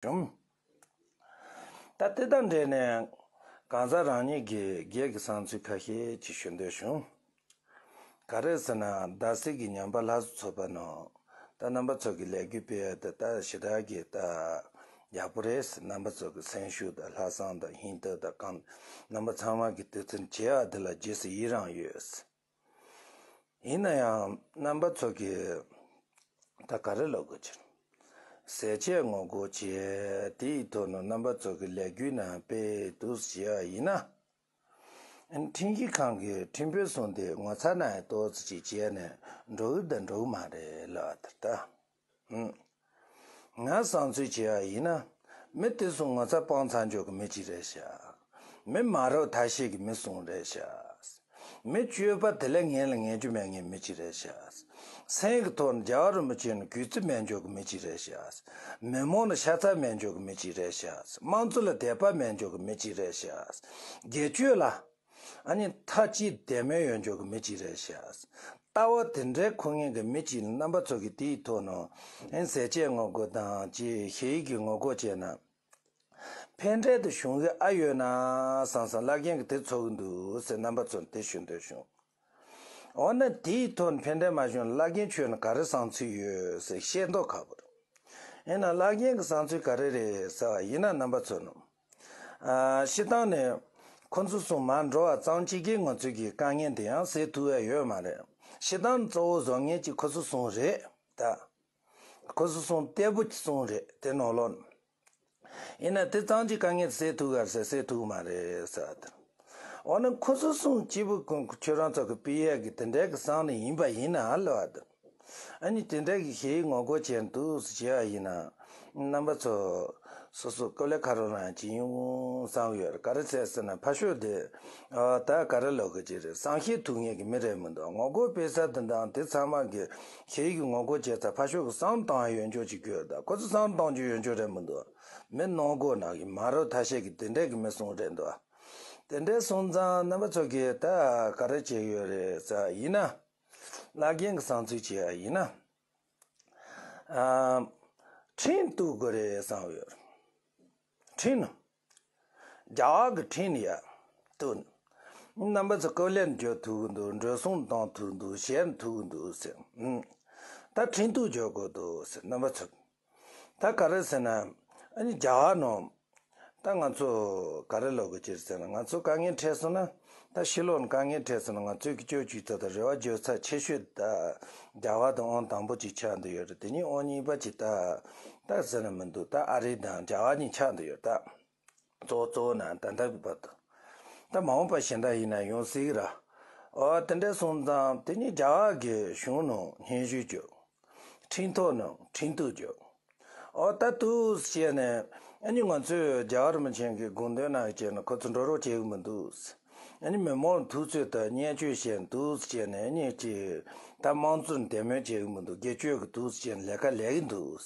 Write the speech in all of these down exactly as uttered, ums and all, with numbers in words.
བྱུང་། ད་དེ་དང་འབྲེལ་ནས་གང་ཟག་རང་ཉིད་ཀྱི་སྒེར་གྱི་བསམ་ཚུལ་ཁ་ཤས་ཅིག་ཞུ་འདོད་བྱུང་། ག་རེ་ཟེར་ན་ཟླ་གསེར་གྱི་ཉམས་པ་སླར་གསོ་ཚོགས་པ་ནང་ད་རྣམ་པ་ཚོ་གི་ལས་འགུལ་སྤེལ་ཡ་དེ་ད་ཞེ་དྲག་གི་ད་ཡག་པོ་རེད། རྣམ་པ་ཚོ་གི་སེམས་ཤུགས་དང་ལྷག་བསམ་དང་ཧིང་སྟོབས་དང་གང་རྣམ་པ་ཚང་མ་གི་དེ་ཚོ་བྱེད་ཡ་དེ་ལ་རྗེས་སུ་ཡི་རང་ཡོད། ཡིན་ན་ཡང་རྣམ་པ་ཚོ་གི་ད་ག་རེ་ལབ་དགོས་ཀྱི་རེད། ཟས་བཅད་ངོ་རྒོལ་བྱས་དེའི་ཐོག་ནས་རྣམ་པ་ཚོ་གི་ལས་འགུལ་ནང་དཔེ་འདུག་བྱེད་ཡ་ཡིན་ན། ཁྲིམས་ཞིབ་ཁང་གི་ཁྲིམས་དཔོན་གསུམ་དེ་ངོ་ཚ་ན་ཡང་ཏོག་ཙམ་ཅིག་བྱས་ནས་འགྲོ་གི་ད་འགྲོ་གི་མ་རེད་ལབ་པ་དེ་ད། ཧུམ། ང་བསམ་ཚུལ་བྱས་པ་ཡིན་ན། མི་དེ་ཚོ་ངོ་ཚ་སྤང་ཚར་འཇོག་གི་མི་གཅིག་རེད་ཤག་མི་མ་རབས་ཐ་ཤལ་གྱི་མི་གསུམ་རེད་ཤག་མི་སྤྱོད་པ་དེ་ལས་ངན་ལ་ངན་རྒྱུ་མེད་མཁན་མི་གཅིག་རེད་ཤག་སེམས་ཀྱི་ཐོག་ནས་རྒྱལ་བ་རིན་པོ་ཆེ་ནི་གུས་བརྩི་མེད་འཇོག་གི་མི་གཅིག་རེད་ཤག་མི་མང་ལ་ཤ་ཚ་མེད་འཇོག་གི་མི་གཅིག་རེད་ཤག་དམངས་གཙོ་ལ་དད་པ་མེད་འཇོག་གི་མི་གཅིག་རེད་ཤག་སྒེར་གཅོད་ལ། ཨ་ནི་མཐའ་གཅིག་དད་མོས་ཡོད་འཇོག་གི་མི་གཅིག་རེད་ཤག་ལྟ་བ་དེ་འདྲའི་ཁོ་ངན་གྱི་མི་གཅིག་ལ་རྣམ་པ་ཚོ་གི་དེའི་ཐོག་ནས་ཨེ་ཟས་བཅད་ངོ་རྒོལ་དང་ཅི་ཞེ་ཡིག་གི་ངོ་རྒོལ་བྱས་ན། ཕན་འབྲས་དེ་བྱུང་གི་ཨ་ཡོད་ན་བསམ་བསམ་བླ་རྒན་གྱི་དེ་ཚོ་གི་འདུག་ཟེར་རྣམ་པ་ཚོར་དེ་ཞུ་འདོད་བྱུང་། འོ་ན་དེའི་ཐོག་ནས་ཕན་འབྲས་མ་བྱུང་ན་བླ་རྒན་ཁྱོད་ནི་ག་རེ་བསམ་ཚུལ་ཡོད་ཟེར་བཤད་མདོག་ཁ་པོ་རེད། ཡིན་ན་བླ་རྒན་གྱི་བསམ་ཚུལ་ག་རེ་རེད་ཟེར་བ་ཡིན་ན་རྣམ་པ་ཚོ་ནི། ཨ། སྤྱིར་བཏང་ནས་ཁོ་ཚོ་གསུམ་མར་འགྲོ་བ་ཙམ་གཅིག་གིས་ང་ཚོའི་གི་དཀའ་ངལ་དེ་ཡང་སེལ་ཐུབ་ཡ་ཡོད་མ་རེད། སྤྱིར་བཏང་གཙོ་བོ་བཟོ་མཁན་གཅིག་ཁོ་ཚོ་གསུམ་རེད་ད། ཁོ་ཚོ་གསུམ་ལྟད་པོ་གཅིག་གསུམ་རེད་དེ་ནང་ལོགས་ནས། ཡིན་ན་དེ་ཙམ་གྱིས་དཀའ་ངལ་སེལ་ཐུབ་ག་ཟེར་སེལ་ཐུབ་མ་རེད་ཟེར་བ་དེ། འོ་ན་ཁོ་ཚོ་གསུམ་གཅིག་པུ་ཁོ་ཁྱོད་རང་ཚོ་གི་སྤེལ་ཡས་ཀྱི་དེ་འདྲའི་གི་བསམ་ནི་ཡིན་པ་ཡིན་ན་ལབ་པ་དེ། ཨ་ནི་དེ་འདྲའི་གི་ཞེ་ཡིག་ངོ་རྒོལ་བྱས་འདུག་ཟེར་བྱས་པ་ཡིན་ན། རྣམ་པ་ཚོ་སོ་སོ་ཀོ་ལེ་ཁ་རོ་རང་ཅི་ཡིན་བསམ་ཡོད་རེད། ག་རེ་བྱས་ཟེར་ན་ཕར་ཕྱོགས་དེ་ཨ་ད་ག་རེ་ལབ་དགོས་ཀྱི་རེད། བསམ་ཤེས་ཐུབ་མཁན་གྱི་མི་རེད་མི་འདུག་ངོ་རྒོལ་སྤེལ་ས་དེ་དང་དེ་ཚང་མ་གི་ཞེ་ཡིག་གི་ངོ་རྒོལ་བྱས་ཚར་ཕར་ཕྱོགས་ཀྱི་བསམ་བཏང་ཡོད་འཇོག་ཅིག་དགོས་ད། ཁོ་ཚོ་བསམ་བཏང་རྒྱུ་ཡོད་འཇོག་རེད་མི་འདུག་མི་ནང་སྒོ་ནང་གི་མ་རབས་ཐ་ཤལ་གྱི་དེ་འདྲས་ཀྱི་མི་གསུམ་རེད་འདུག་དེ་འདྲས་སོང་ཙང་རྣམ་པ་ཚོ་གིས་ད་ག་རེ་བྱས་ཡོད་རེད་ཟེར་ཡིན་ན། བླ་རྒན་གྱི་བསམ་ཚུལ་བྱས་ཡིན་ན། ཨ། ཁྲིམས་གཏུག་དགོས་རེད་བསམ་ཡོད། ཁྲིམས། རྒྱ་གར་གྱི་ཁྲིམས་ཡ། གཏུག་རྣམ་པ་ཚོ་ཀོ་ལེར་འགྱོ་ཐུབ་ཀྱི་འདུག་འགྲོ་སོང་གཏོང་ཐུབ་འདུག་ཞེད་ཐུབ་ཀྱི་འདུག་ཟེར། ཨུམ། ད་ཁྲིམས་གཏུག་འགྱོ་དགོས་འདུག་ཟེར་རྣམ་པ་ཚོ། ད་ག་རེ་ཟེར་ན། ཨ་ནི་རྒྱ་གར་ནང་། ད་ང་ཚོ་ག་རེ་ལབ་དགོས་ཀྱི་རེད་ཟེར་ན་ང་ཚོ་དཀའ་ངལ་འཕྲད་སོང་ན། ད་ཕྱི་ལོགས་ནས་དཀའ་ངལ་འཕྲད་སོང་ན་ང་ཚོའི་གི་སྤྱོད་བྱེད་ཚོ་དང་རེ་བ་བརྗོད་ཚད་ཆེ་ཤོས་ད་རྒྱ་གར་དང་ཨང་དང་པོ་གཅིག་ཆགས་འདུག་ཡོད་རེད། དེ་ནས་ཨང་གཉིས་པ་གཅིག་ད་ད་ཟེར་ན་མི་འདུག་ད་ཨ་རི་དང་རྒྱ་གར་གཉིས་ཆགས་འདུག་ཡོད་ད། གཙོ་བོ་གཙོ་བོ་ན་ད་ལྟ་གི་བར་དུ། ད་མ་འོངས་པ་གཞན་དག་ཡིན་ན་ཡོང་སྲིད་གི་ར། ཨོ་དེ་འདྲ་སོང་ཙང་དེ་ནས་རྒྱ་གར་གི་གཞུང་ནང་སྙན་ཞུ་བརྒྱབ། ཁྲིམས་ཐོག་ནང་ཁྲིམས་གཏུག་བརྒྱབ། ཨོ་ད་འདུག་བྱས་ནས་ཨ་ནི་ང་ཚོས་རྒྱལ་བ་རིན་པོ་ཆེ་གི་དགོངས་དོན་ནང་བྱས་ནས་ཁོ་ཚོ་འགྲོ་རོགས་བྱེད་གི་མི་འདུག་ཨ་ནི་མི་མང་ཐུབ་ཚོད་དང་བརྙས་བཅོས་བྱས་འདུག་བྱས་ནས་ཨ་ནི་ཅི་ད་དམངས་གཙོར་དད་མོས་བྱེད་གི་མི་འདུག་སྒེར་གཅོད་གི་འདུག་བྱས་ནས་ལས་ཀ་ལས་གི་འདུག་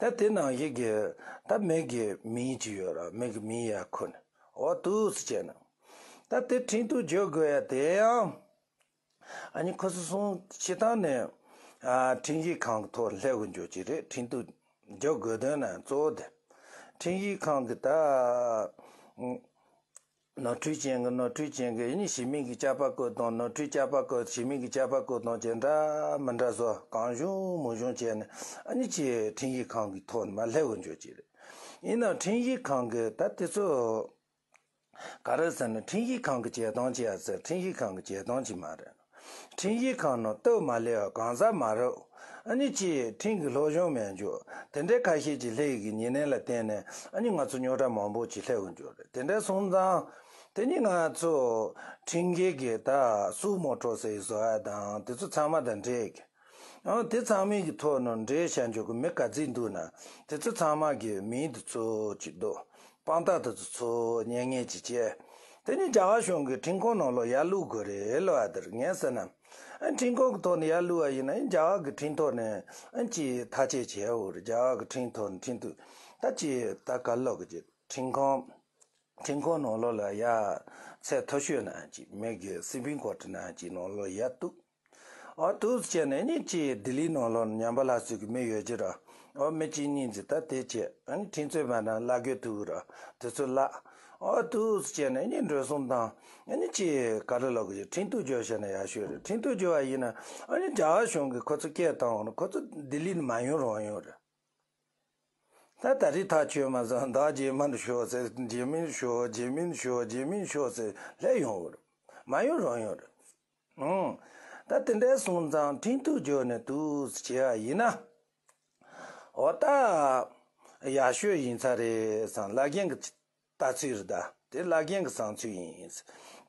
ད་དེ་ནང་བཞིན་གྱི་ད་མི་གི་མིང་ཅིག་ཡོད་ར། མི་གི་མིང་ཡར་འཁོར་ནས་ཨོ་འདུག་བྱས་ནས་ད་དེ་ཁྲིམས་གཏུག་བརྒྱབ་དགོས་ཡ་དེ་ཡང་། ཨ་ནི་ཁོ་ཚོ་གསུམ་སྤྱིར་བཏང་ནས་ཨ་ཁྲིམས་ཞིབ་ཁང་གི་ཐོག་སླེབས་དགོས་འཇོག་ཅིག་རེད། ཁྲིམས་གཏུག་རྒྱག་དགོས་དོན་ན་གཙོ་བོ་དེ་ཁྲིམས་ཞིབ་ཁང་གི་ད་ནོར་འཁྲུལ་ཅན་གི་ནོར་འཁྲུལ་ཅན་གི་ཨ་ནི་ཞི་མི་གི་བཅའ་པ་བཀོད་དང་ནོར་འཁྲུལ་བཅའ་པ་བཀོད་ཞི་མི་གི་བཅའ་པ་བཀོད་དང་ཅན་འདྲ་མི་འདྲ་བཟོ་གང་བྱུང་མང་བྱུང་བྱས་ནས་ཨ་ནི་ཅི་ཁྲིམས་ཞིབ་ཁང་གི་ཐོག་ནས་མར་སླེབས་དགོས་འཇོག་ཅིག་རེད། ཡིན་ནའང་ཁྲིམས་ཞིབ་ཁང་གི་ད་དེ་ཚོ། ག་རེ་ཟེར་ན་ཁྲིམས་ཞིབ་ཁང་གི་བྱེད་སྟངས་ཅི་ཡ་ཟེར་ཁྲིམས་ཞིབ་ཁང་གི་བྱེད་སྟངས་ཅི་མ་རེད། ཁྲིམས་ཞིབ་ཁང་ནང་སྟབས་མ་ལེགས་པ་གང་ཟག་མ་རབས་ཨ་ནི་ཅི་ཁྲིམས་ཀྱི་སློབ་སྦྱོང་མེད་འཇོག་དེ་འདྲའི་ཁ་ཤས་ཀྱི་སླེབས་ཀྱི་ཉེ་གནས་ལ་བརྟེན་ནས་ཨ་ནི་ང་ཚོ་རྙོག་དྲ་མང་པོ་ཅིག་སླེབས་ཀྱི་འཇོག་རེད། དེ་འདྲ་སོང་ཙང་དེ་ནི་ང་ཚོ་ཁྲིམས་འགལ་གྱི་ད་སུ་མོ་ཊོ་ཟེར་བཟོ་ཡ་དང་དེ་ཚོ་ཚང་མ་དང་འབྲེལ་གི་ཨང་དེ་ཚང་མའི་གི་ཐོག་ནང་འབྲེལ་བྱ་འཇོག་གི་མི་ག་ཚོད་འདུག་ན་དེ་ཚོ་ཚང་མ་གི་མིང་དེ་ཚོ་ཅིག་འདུག་དཔང་རྟགས་དེ་ཚོ་ཚོ་ཉན་ངེས་ཅིག་བྱས། དེ་ནས་རྒྱ་གར་གཞུང་གི་ཁྲིམས་ཁང་ནང་ལོགས་ཡར་བླུག་དགོས་རེད་ལབ་པ་དེར་ངས་ཟེར་ན། ཨ་ཁྲིམས་ཁང་གི་ཐོག་ནས་ཡར་བླུག་པ་ཡིན་ན་ཨ་རྒྱ་གར་གི་ཁྲིམས་ཐོག་ནས་ཨ་ཅིག་ཐག་གཅོད་བྱས་འོ་རེད། རྒྱ་གར་གི་ཁྲིམས་ཐོག་ནས་ཁྲིམས་གཏུག་ད་ཅིག་ད་ག་ལོག་གི་ཅིག་ཁྲིམས་ཁང་། ཁྲིམས་ཁང་ནང་ལོགས་ལ་ཡ་ཚད་མཐོ་ཤོས་ནང་ཅིག་མི་གི་སི་པིང་ཀོ་ཊི་ནང་ཅིག་ནང་ལོགས་ཡར་གཏུག་ཨ་འདུག་བྱས་ནས་ནི་ཅིག་ལྡི་ལི་ནང་ལོགས་ཉམས་པ་སླར་གསོ་གི་མི་ཡོད་ཀྱི་ར། ཨོ་མི་གཅིག་གཉིས་ཙམ་ད་དེ་བྱས། ཨ་ནི་ཁྲིམས་རྩོད་པ་ན་བླ་གོས་ཐུག་ར། དེ་ཚོ་བརླག་ཨོ་དུས་སུ་བྱས་ནས་ཨ་ནི་འགྲོ་སོང་དང་། ཨ་ནི་ཅི་ག་རེ་ལབ་དགོས། ཁྲིམས་གཏུག་རྒྱག་བྱས་ན་ཡག་ཤོས་རེད། ཁྲིམས་གཏུག་རྒྱག་པ་ཡིན་ན་ཨ་ནི་རྒྱ་གར་གཞུང་གིས་ཁོ་ཚོ་སྐད་བཏང་འོང་ན་ཁོ་ཚོ་ལྡི་ལི་ནས་མ་ཡོང་རུང་ཡོང་རེད། ད་ད་རེས་ཐག་ཆོད་མ་སོང་། བདག་རྗེས་མ་ནས་ཤོག་ཟེར། རྗེས་མ་ནས་ཤོག་རྗེས་མ་ནས་ཤོག་རྗེས་མ་ནས་ཤོག་ཟེར་སླེབས་ཡོང་གི་རེད། མ་ཡོང་རུང་ཡོང་རེད། ཨང་། ད་དེ་འདྲའི་སོང་ཙང་ཁྲིམས་གཏུག་རྒྱག་ནས་འདུག་བྱས་པ་ཡིན་ན། འོ་ད་ཡག་ཤོས་ཡིན་ས་རེད་བསམ། བླ་རྒན་གྱི་ལྟ་ཚུལ་རེད་ད། དེ་བླ་རྒན་གྱི་བསམ་ཚུལ་ཡིན།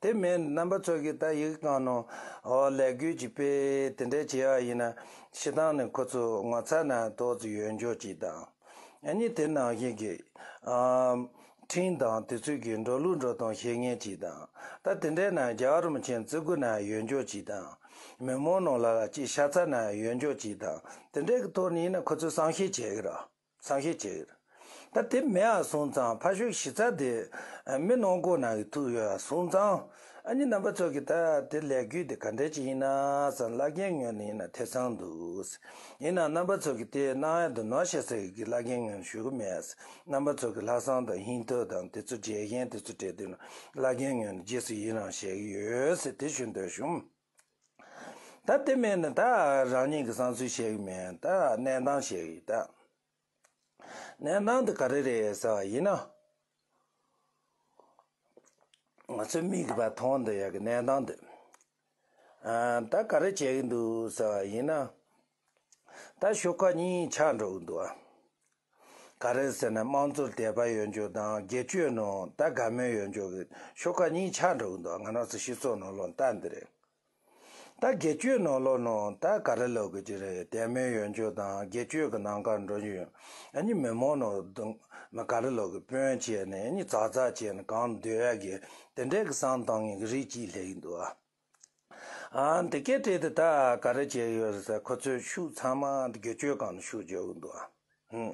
དེ་མིན་རྣམ་པ་ཚོ་གིས་ད་ཡི་གེ་གང་ནང་འོ་ལས་འགུལ་གྱི་དཔེ་དེ་འདྲ་བྱས་པ་ཡིན་ན། སྤྱིར་བཏང་ནས་ཁོ་ཚོ་ངོ་ཚ་ན་ཏོག་ཙམ་ཡོད་འཇོག་ཅིག་དང་། ཨ་ནི་དེ་ནང་བཞིན་གྱི་ཨམ། ཁྲིམས་དང་དེ་ཚོའི་གི་འགྲོ་ལུགས་འགྲོ་སྟངས་ཤེས་མཁན་ཅིག་དང་། ད་དེ་འདྲའི་ནང་རྒྱལ་བ་རིན་པོ་ཆེ་བརྩི་བཀུར་ན་ཡོད་འཇོག་ཅིག་དང་། མི་མང་ནང་ལ་ཅིག་ཤ་ཚ་ན་ཡོད་འཇོག་ཅིག་དང་། དེ་འདྲའི་གི་ཐོག་ནས་ཡིན་ན་ཁོ་ཚོས་བསམ་ཤེས་བྱེད་གི་ར། བསམ་ཤེས་བྱེད་གི་ར། ད་དེ་མེད་པ་སོང་ཙང་ཕར་ཕྱོགས་གཞི་རྩ་དེ་མི་ནང་ཁུལ་ནང་གི་ཐུག་ཡོད་པ་སོང་ཙང་། ཨ་ནི་རྣམ་པ་ཚོ་གིས་ད་དེ་ལས་འགུལ་དེ་ག་འདྲ་ཅིག་ཡིན་ན་བསམ། བླ་རྒན་ངོས་ནས་ཡིན་ན་ཐེ་ཚོམ་འདུག་ཡིན་ན་རྣམ་པ་ཚོ་གིས་དེ་གནང་ཡ་འདུག་ནོ་ཞེས་ཟེར་གི་བླ་རྒན་ངོས་ནས་ཞུ་གི་མེད། རྣམ་པ་ཚོ་གི་ལྷག་བསམ་དང་སྙིང་སྟོབས་དང་དེ་ཚོ་རྗེས་ཤན་དེ་ཚོ་སྤྲད་དུས་ན་བླ་རྒན་ངོས་ནས་རྗེས་སུ་ཡི་རང་བྱེད་ཀྱི་ཡོད་ཟེར་དེ་ཞུ་འདོད་བྱུང་། ད་དེ་མིན་ན་ད་རང་ཉིད་ཀྱི་བསམ་ཚུལ་བཤད་ཀྱི་མེད། ད་གནས་སྟངས་བཤད་ཀྱི་ད། གནས་སྟངས་དེ་ག་རེ་རེད་ཟེར་བ་ཡིན་ན། ང་ཚོའི་མིག་གིས་ཕར་མཐོང་བསྡད་ཡག་གི་གནས་སྟངས་དེ། ཨ། ད་ག་རེ་བྱེད་ཀྱི་འདུག་ཟེར་བ་ཡིན་ན། ད་ཤོག་ཁག་གཉིས་ཆགས་འགྲོ་གི་འདུག་ཨ། ག་རེ་ཟེར་ན་དམངས་གཙོར་དད་པ་ཡོད་འཇོག་དང་། སྒེར་གཅོད་ནང་ད་དགའ་མོས་ཡོད་འཇོག་གི་ཤོག་ཁག་གཉིས་ཆགས་འགྲོ་གི་འདུག་ང་རང་ཚོ་སྤྱི་ཚོགས་ནང་ལོགས་ལྟ་འདི་རེད། ད་སྒེར་གཅོད་ནང་ལོགས་ནང་ད་ག་རེ་ལབ་དགོས་ཀྱི་རེད། དད་མོས་ཡོད་འཇོག་དང་། སྒེར་གཅོད་ཀྱི་ནང་ཁར་འགྲོ་རྒྱུ་ཡོད། ཨ་ནི་མི་མང་ནང་དུ་མི་ག་རེ་ལབ་དགོས། དཔོན་བྱས་ནས་ཨ་ནི་ཛ་ཛ་བྱས་ནས་གང་སྡོད་ཡག་གི་དེ་འདྲའི་གི་བསམ་བཏང་མཁན་གི་རིགས་གཅིག་སླེབས་ཀྱི་འདུག་ཨ། ཨ། འདི་སྐད་བྲིས་ཏེ་ད་ག་རེ་བྱས་ཡོད་རེད་ཟེར། ཁོ་ཚོའི་ཤུགས་ཚང་མ་འདི་སྒེར་གཅོད་སྒང་ལ་ཤུགས་རྒྱག་གི་འདུག་ཨ།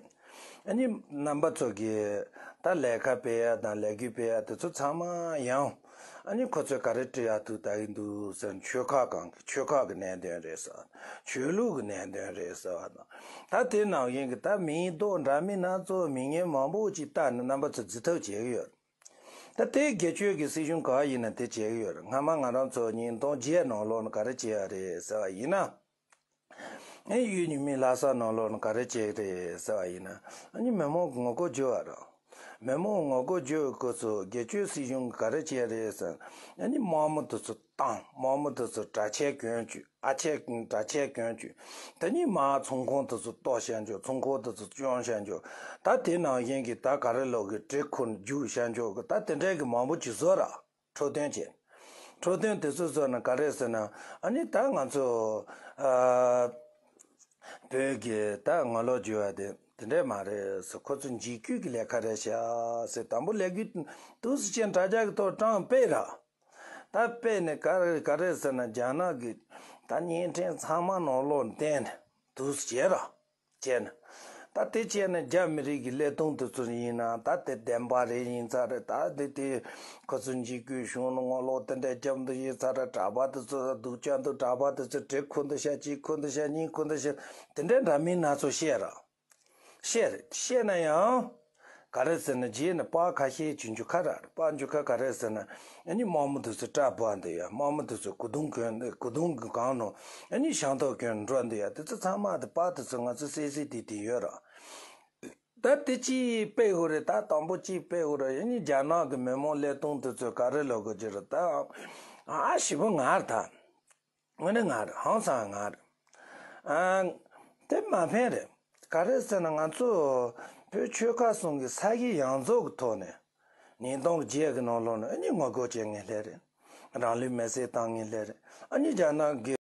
ཨ་ནི་རྣམ་པ་ཚོ་གིས་ད་ལས་ཀ་སྤེལ་ཡ་དང་ལས་འགུལ་སྤེལ་ཡ་དེ་ཚོ་ཚང་མ་ཡང་། ཨ་ནི་ཁོ་ཚོས་ག་རེ་བྲིས་ཡ་ཐུག་ལྟ་གི་འདུག་ཟེར་ན། ཆོལ་ཁ་སྒང་གི་ཆོལ་ཁ་གི་གནད་དོན་རེད་ཟེར་བ་དང་། ཆོས་ལུགས་ཀྱི་གནད་དོན་རེད་ཟེར་བ་དང་། ད་དེ་ནང་བཞིན་གྱི་ད་མིང་འདོགས་འདྲ་མིན་སྣ་ཚོགས་མིང་ངན་མང་པོ་ཅིག་བཏགས་ནས་རྣམ་པ་ཚོ་བརྫི་ཐབས་བྱེད་ཀྱི་ཡོད། ད་ལྟའི་སྒེར་གཅོད་ཀྱི་སྲིད་གཞུང་ག་ཡིན་ན་དེ་བྱེད་ཀྱི་ཡོད་རེད། སྔ་མ་ང་རང་ཚོ་ཉིས་སྟོང་བརྒྱད་ནང་ལོགས་ནས་ག་རེ་བྱས་ཡ་རེད་ཟེར་བ་ཡིན་ན། ཨེ་གཡུ་ཉི་མའི་ལྷ་ས་ནང་ལོགས་ནས་ག་རེ་བྱས་རེད་ཟེར་བ་ཡིན་ན། ཨ་ནི་མི་མང་གི་ངོ་རྒོལ་བྱས་པ་རེད། མི་མང་ངོ་རྒོལ་བྱས་སྐབས་སུ་སྒེར་གཅོད་སྲིད་གཞུང་གིས་ག་རེ་བྱས་རེད་ཟེར་ན། ཨ་ནི་དམག་མི་དེ་ཚོ་བཏང་། དམག་མི་དེ་ཚོ་གྲྭ་ཆས་གྱོན་བཅུག་ཨ་ཆས་གྲྭ་ཆས་གྱོན་བཅུག་དེ་ནས་མར་ཚོང་ཁང་དེ་ཚོ་གཏོར་བཤད་འཇོག་ཚོང་ཁང་དེ་ཚོ་བཅོམ་བཤད་འཇོག་ད་དེ་ནང་བཞིན་གྱི་ད་ག་རེ་ལབ་དགོས། བྲེལ་འཁོར་རྒྱུག་བཤད་འཇོག་གི་ད་དེ་འདྲའི་གི་མང་པོ་ཅིག་བཟོས་ར། འཕྲོད་བསྟེན་བྱས། འཕྲོད་བསྟེན་དེ་ཚོ་བཟོས་ན་ག་རེ་ཟེར་ན། ཨ་ནི་ད་ང་ཚོ་ཨ་བོད་ཀྱི་ད་ངོ་ལོག་བརྗོད་པ་དེ་དེ་འདྲས་མ་རེད་ཟེར། ཁོ་ཚོ་འཇིགས་སྐུལ་གྱི་ལས་ཀ་རེད་ཤག་ཟེར། དང་པོ་ལས་འགུལ་དུས་སུ་ཅན་དྲ་རྒྱ་གི་ཐོག་གྲངས་སྤེལ་ར། ད་སྤེལ་ནས་ག་རེ་ག་རེ་ཟེར་ན། རྒྱ་ནག་གི་ད་བརྙན་འཕྲིན་ཚང་མ་ནང་ལོགས་བསྟན་ནས་དུས་སུ་བྱས་ར། བྱས་ན། ད་དེ་བྱས་ན་རྒྱ་མི་རིགས་ཀྱི་ཀླད་སྟོང་དེ་ཚོ་ཡིན་ན་ད་དེ་བདེན་པ་རེད་ཡིན་ས་རེད། ད་དེ་དེ་ཁོ་ཚོ་འཇིགས་སྐུལ་བྱུང་ན་ངོ་ལོག་དེ་འདྲ་རྒྱབ་འདུག་ཡིན་ས་རེད། གྲྭ་པ་དེ་ཚོ་སྡུག་ཅག་འདུག་གྲྭ་པ་དེ་ཚོ་གྲི་ཁུ་འདུག་ཤ་གཅིག་ཁུ་འདུག་ཤ་གཉིས་ཁུ་འདུག་ཤ་དེ་འདྲའི་འདྲ་མིན་སྣ་ཚོགས་བཤད་ར། བཤད་རེད། བཤད་ན་ཡང་། ག་རེ་ཟེར་ན་རྗེས་ནས་པར་ཁ་ཤས་བྱུང་རྒྱུ་ཁ་ར་རེད། པར་འཇུ་ཁ་ག་རེ་ཟེར་ན། ཨ་ནི་དམག་མི་དེ་ཚོ་སྐྲ་བོར་འདུག་ཡ། དམག་མི་དེ་ཚོ་གོས་ཐུང་གྱོན། གོས་ཐུང་གི་སྒང་ནང་ཨ་ནི་ཤིང་ཏོག་གྱོན་འགྲོ་འདུག་ཡ། དེ་ཚོ་ཚང་མ་དེ་པར་དེ་ཚོ་ང་ཚོ་གསལ་གསལ་དེ་དེ་ཡོད་ར། ད་དེ་གཅིག་སྤེལ་དགོས་རེད། ད་དང་པོ་གཅིག་སྤེལ་དགོས་རེད། ཨ་ནི་རྒྱ་ནག་གི་མི་མང་ཀླད་སྟོང་དེ་ཚོ་ག་རེ་ལབ་དགོས་ཀྱི་རེད་ད། ཨ་ཞེ་པོ་ངར་ད། དངོས་གནས་ངར་རེད། ཧང་སང་ངར་རེད། ཨ། དེ་མ་ཕན་རེད། ག་རེ་ཟེར་ན་ང་ཚོ་བོད་ཆོལ་ཁ་གསུམ་གྱི་ས་གཞི་ཡོངས་རྫོགས་ཀྱི་ཐོག་ནས་ཉིས་སྟོང་བརྒྱད་ཀྱི་ནང་ལོགས་ནས་ཨ་ནི་ངོ་རྒོལ་བྱེད་མཁན་སླེབས་རེད། རང་ལུས་མེར་སྲེག་བཏང་མཁན་སླེབས་རེད། ཨ་ནི་རྒྱ་ནག་གི